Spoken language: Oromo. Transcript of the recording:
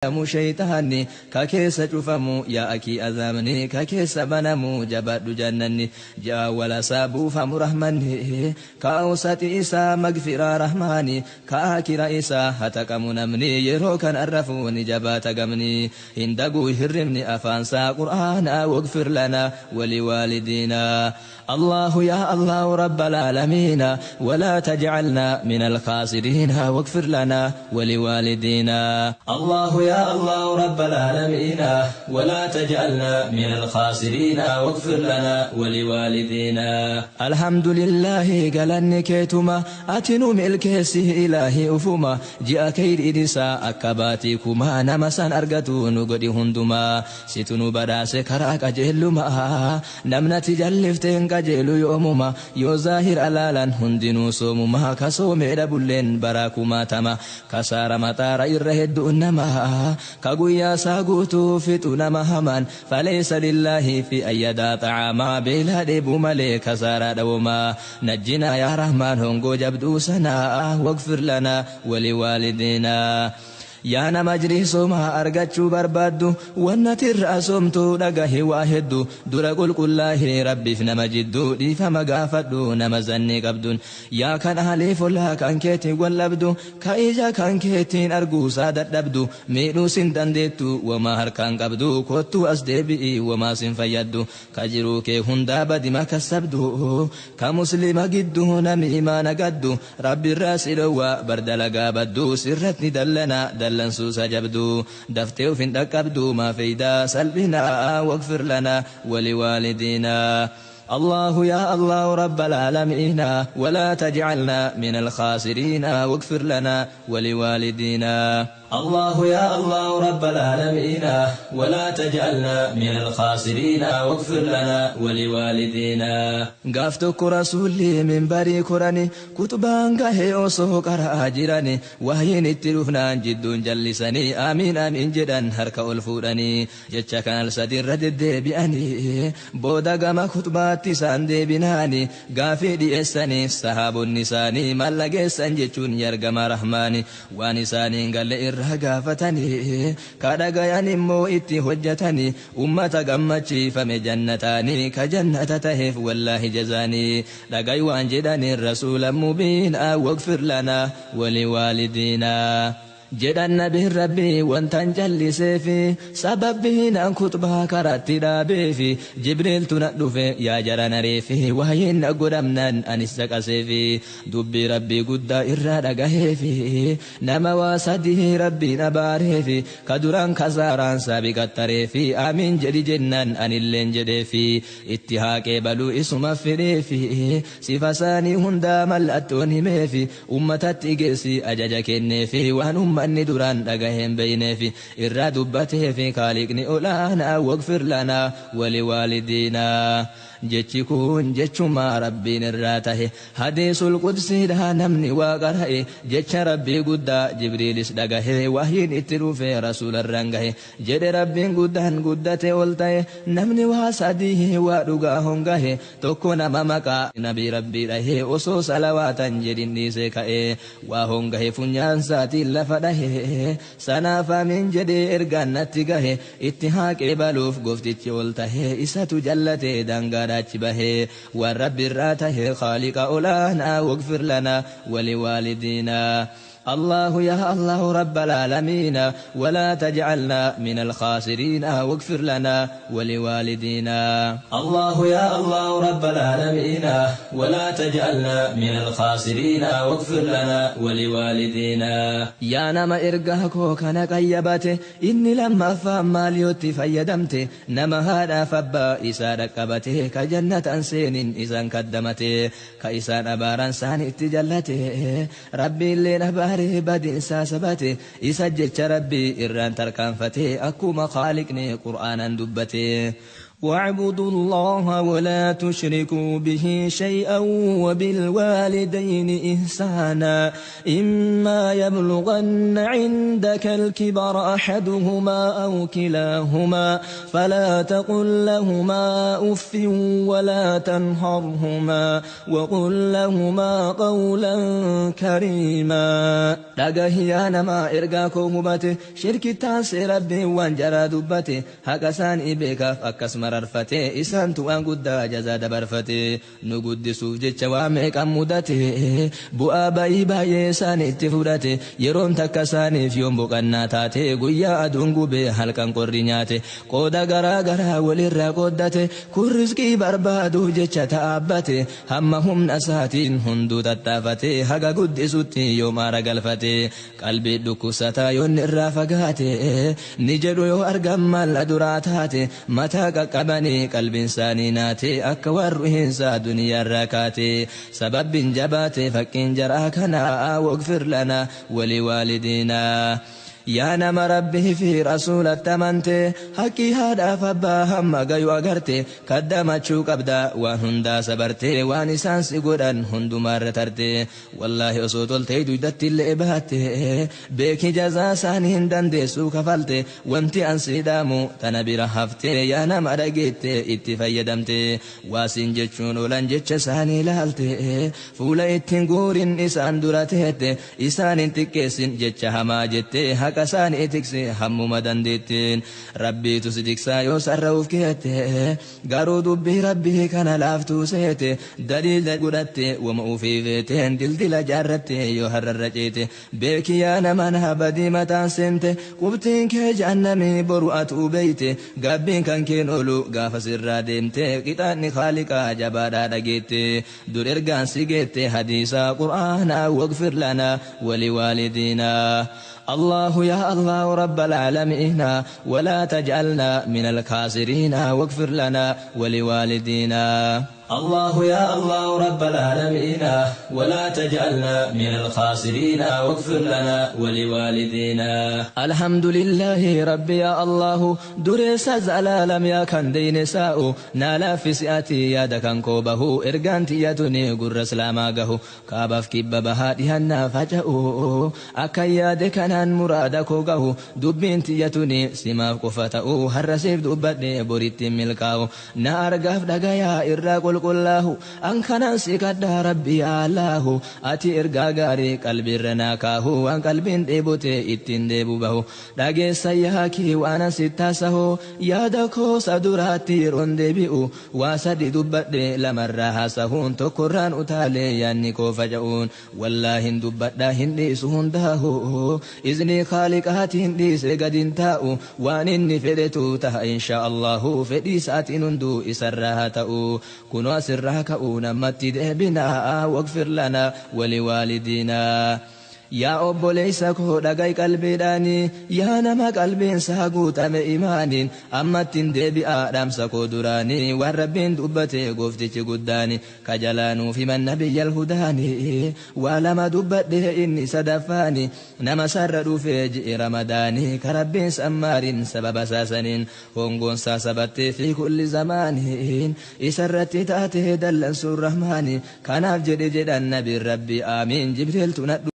Shayxaanni ka keessa cufamu, yaa akii, azaabni ka keessa banamu, jabaadhu, jannanni ji'a walasaa buufamu, rahmanni ka awsati isaa magfiraa, rahmaani ka akira isaa hataqamu. Namni yeroo kan arrafu ni jabaata, gamni hin daguu, hirribni afaansaa qur'aanaa. واغفر لنا ولوالدينا. الله يا الله رب العالمين، ولا تجعلنا من الخاسرين، واغفر لنا ولوالدينا. الله يا الله رب العالمين، ولا تجعلنا من الخاسرين، واغفر لنا ولوالدينا. الحمد لله, galanni keetuma, ati nu milkeessi ilaahi ufuma. Ji'a kayri isaa akka baatii kumaa, nama san argatu nu godhi hundumaa. Situ nu badhaase karaa qajeellumaa, namnati jallifteen qajeelu yoomuma. Yoo zaahir alaalan hundinuu soomumaa, ka soomee dhabulleen baraa kumaatama. Kasaara maxaara irra hedduun namaa, ka guyyaa isaa guutuu fixu nama hamaan. فليس لله في أن يدع طعاما, beelaa dheebuu malee kasaaraa dhawomaa. نجنا يا رحمن hongoo jabduu sanaa, واغفر لنا ولوالدينا. Yaa nama ajrii soomaa argachuu barbaaddu, wannati irraa soomtu dhagahi waa heddu. Dura qulqullaahii rabbiif nama jidduu, dhiifama gaafadhu nama zannii qabduun. Yaa kan ahaliif ollaa kan keetiin wallabdu, ka ija kan keetiin arguusaa dadhabdu, miidhuu sin dandeettu wamaa harkaan qabdu, kottuu as deebi'i, wamaa sin fayyaddu. Ka jiruu kee hundaa badima kassabdu, ka muslima gidduu nami imaana gaddu, rabbi irraa si dhowwa bardalagaa baddu. Sirratti dallana dallansuusa jabdu, daftee uf hin dhaqqabdu, maa feeydaa salphinaa. واغفر لنا ولوالدينا. الله يا الله رب العالمين، ولا تجعلنا من الخاسرين، واغفر لنا ولوالدينا. الله يا الله رب العالمين، ولا تجعلنا من الخاسرين، واغفر لنا ولوالدينا. Gaaf tokko rasuulli minbarii korani, kutubaan gahee osoo qara'aa jirani, wahyiin itti dhufnaan jidduun jallisanii, amiin amiin jedhan harka ol fuudhanii. Jecha kan al sadiirra deddeebi'anii booda gama kutubaatti isaan deebinaani, gaafii dhi'eessanii sahaabonni isaanii, mallageessan jechuun yargama rahmaani. Waan isaaniin galle irraa gaafatanii, kadhagayan immoo itti hojjetanii, ummata gammachiifame jannataanii, ka jannata taheef wallaahi jazaanii. Dhagay waan jedhaniin rasuula mubiina, واغفر لنا ولوالدينا jedhan. Nabiin rabbii wantan jalliseefi sababbiin an kutbaa karatti dhaabeefi, Jibriiltu na dhufe yaa jara nareefi, waa'een na godhamnaan anis caqaseefi, dubbii rabbii guddaa irraa dhagaheefi, nama waa sadii rabbiin abaareefi, ka duraan kasaaraan saabiqattareefi, amiin jedhi jennaan anilleen jedheefi, itti haaqee baluu isuma fedheefi, sifa isaanii hundaa mallattoon himeefi, ummatatti geessi ajaja kenneefi, waan ummanni duraan dhagaheen beyneefi irraa dubbateefi kaaliqni olaanaa. واغفر لنا ولوالدينا. Jechi kun jechuma rabbiin irraa tahe, hadiisul qudsiidha. Namni waa qara'e jecha rabbii guddaa Jibriilis dhagahe, wahyiin itti dhufe rasuularraan gahe. Jedhe rabbiin guddaan guddate ol ta'e: namni waa sadii waa dhugaa hongahe. Tokko, nama maqaa nabii rabbii dhahe, osoo salawaatan jedhin dhiisee ka'e, waa hongahe, funyaan isaatiin lafa dhahe. Sanaaf amiin jedhee ergaan natti gahe, itti haaqee baluuf gooftichi ol tahe, isatu jallate daangaadha achi bahee, waan rabbi irraa tahe khaaliqa olaanaa. واغفر لنا ولوالدينا. الله يا الله رب العالمين، ولا تجعلنا من الخاسرين، واغفر لنا ولوالدينا. الله يا الله رب العالمين، ولا تجعلنا من الخاسرين، واغفر لنا ولوالدينا. Yaa nama ergaa koo kana qayyabate, inni lammaffaan maal yootti fayyadamte? Nama haadhaaf abbaa isaa dhaqqabate, ka jannatan seenin isaan kaddamate, ka isaan abaaran saan itti jallate, rabbiilleen abaaree badiinsaa sabate, isa jecha rabbii irraan tarkaanfate, akkuma khaaliqni qur'aanan dubbate. واعبدوا الله ولا تشركوا به شيئا وبالوالدين إحسانا إما يبلغن عندك الكبر أحدهما أو كلاهما فلا تقل لهما أف ولا تنهرهما وقل لهما قولا كريما. dhagahi nama ergaa koo hubate shirkitaan rabbi waan jaraa dubbate haqa isaanii beekaaf akkasuma rarfate isaantu waan guddaa jazaa dabarfate nu guddisuuf jecha waa meeqan mudate bu'aa bayii baay'ee isaan itti fudhate yeroon takka isaaniif yoon boqannaa taate guyyaa aduun gubee halkan qorri nyaate qooda garaa garaa walirraa qooddate kun rizqii barbaaduuf jecha ta'aabbate hamma humna isaatiin hunduu tattaafate haga guddisutti yoom aara galfate qalbii dhukkubsataa yoon irraa fagaate ni jedhu yoo argan maal duraa taate mataa qaqqabanii qalbiin isaanii naate akka warri hinsaa duniyaarraa kaate sababbiin jabaate fakkiin jaraa kanaa waqfir lanaa waliwaalidiinaa. Yaa nama rabbii fi rasuulatti amante haqqii haadhaaf abbaa hamma gayu agarte kaddamachuu qabda waan hundaa sabarte waan isaan si godhan hundumaarra tarte wallaahi osoo toltee duydatti illee baatte beeki jazaa isaanii hin dandeessuu kafalte wanti an si dhaamu tana bira hafte yaa nama dhageette itti fayyadamte waasiin jechuun oolan jecha isaanii ilaalte fuula ittiin guurin isaan dura teette isaan hin xiqqeessin jecha hamaa jette haqa isaanii tikse hammuma dandeettiin rabbiitu si tiksaa yoo sarra'uuf keette garuu dubbii rabbii kana laaftuu seete daliila godhatte wama ufii feeteen dildila jaarratte yoo har'arra ceete beeki yaa nama naa badii mataan seente qubtiin kee jahannamii boru atuu beeyte gabbiin kan keen oolu gaafa sirraa deemte qixaanni khaaliqaa jabaadhaa dhageette dur ergaan si geette hadiisaa qur'aanaa waqfir lanaa waliwaalidiinaa. الله يا الله رب العالمين ولا تجعلنا من الخاسرين واغفر لنا ولوالدينا. الله يا الله رب العالمين ولا تجعلنا من الخاسرين واغفر لنا ولوالدينا. الحمد لله ربي يا الله درس زلالم يا كندين ساء نالا في سئتي يا دكان كوبه إرغانتي يتني قر سلاماقه كابف كببها دهنا فجأو أكيا دكانان مرادكو قهو دبينتي يتني سماف قفتأو هرسيف دبتني بريت ملكاو نارقاف دقايا إراقل qulqullaahu an kanan si kadhaa rabbi allahu ati ergaa gaarii qalbiirra naa kaahu waan qalbiin dheebote ittiin deebu bahu dhageessa yaakii waan an sittaasahu yaada koosa duraatti yeroon deebi'u waa sadi dubbadhe lamarraa haasahuun tokkorraan utaalee yaanni koo faca'uun wallaahin dubbadhaa hin dhiisu hundaahu iznii khaaliqaatiin dhiise gadin taa'u waan inni fedhetu ta'a insha allahu fedhii isaatiin hunduu isarraa haa ta'u kunoo asirraa ka'uu namatti deebinaa waqfir lanaa waliwaalidiinaa. Yaa obboleessa koo dhagai qalbiidhaanii yaa nama qalbiinsaa guutame imaaniin ammattiin deebi'aa dhaamsa koo duraanii waan rabbiin dubbate gooftichi guddaani kajalaanuuf himan nabiyyal hudaanii waa lama dubbadhe inni sadaffaani nama sarra dhufee ji'i ramadaanii ka rabbiin sammaariin sababa saasaniin hongoonsaa sabattee fi kulli zamaaniin isarratti taatee dallansuun rahmaani kanaaf jedhe jedhan nabiin rabbi aamiin jibriiltu nadhu.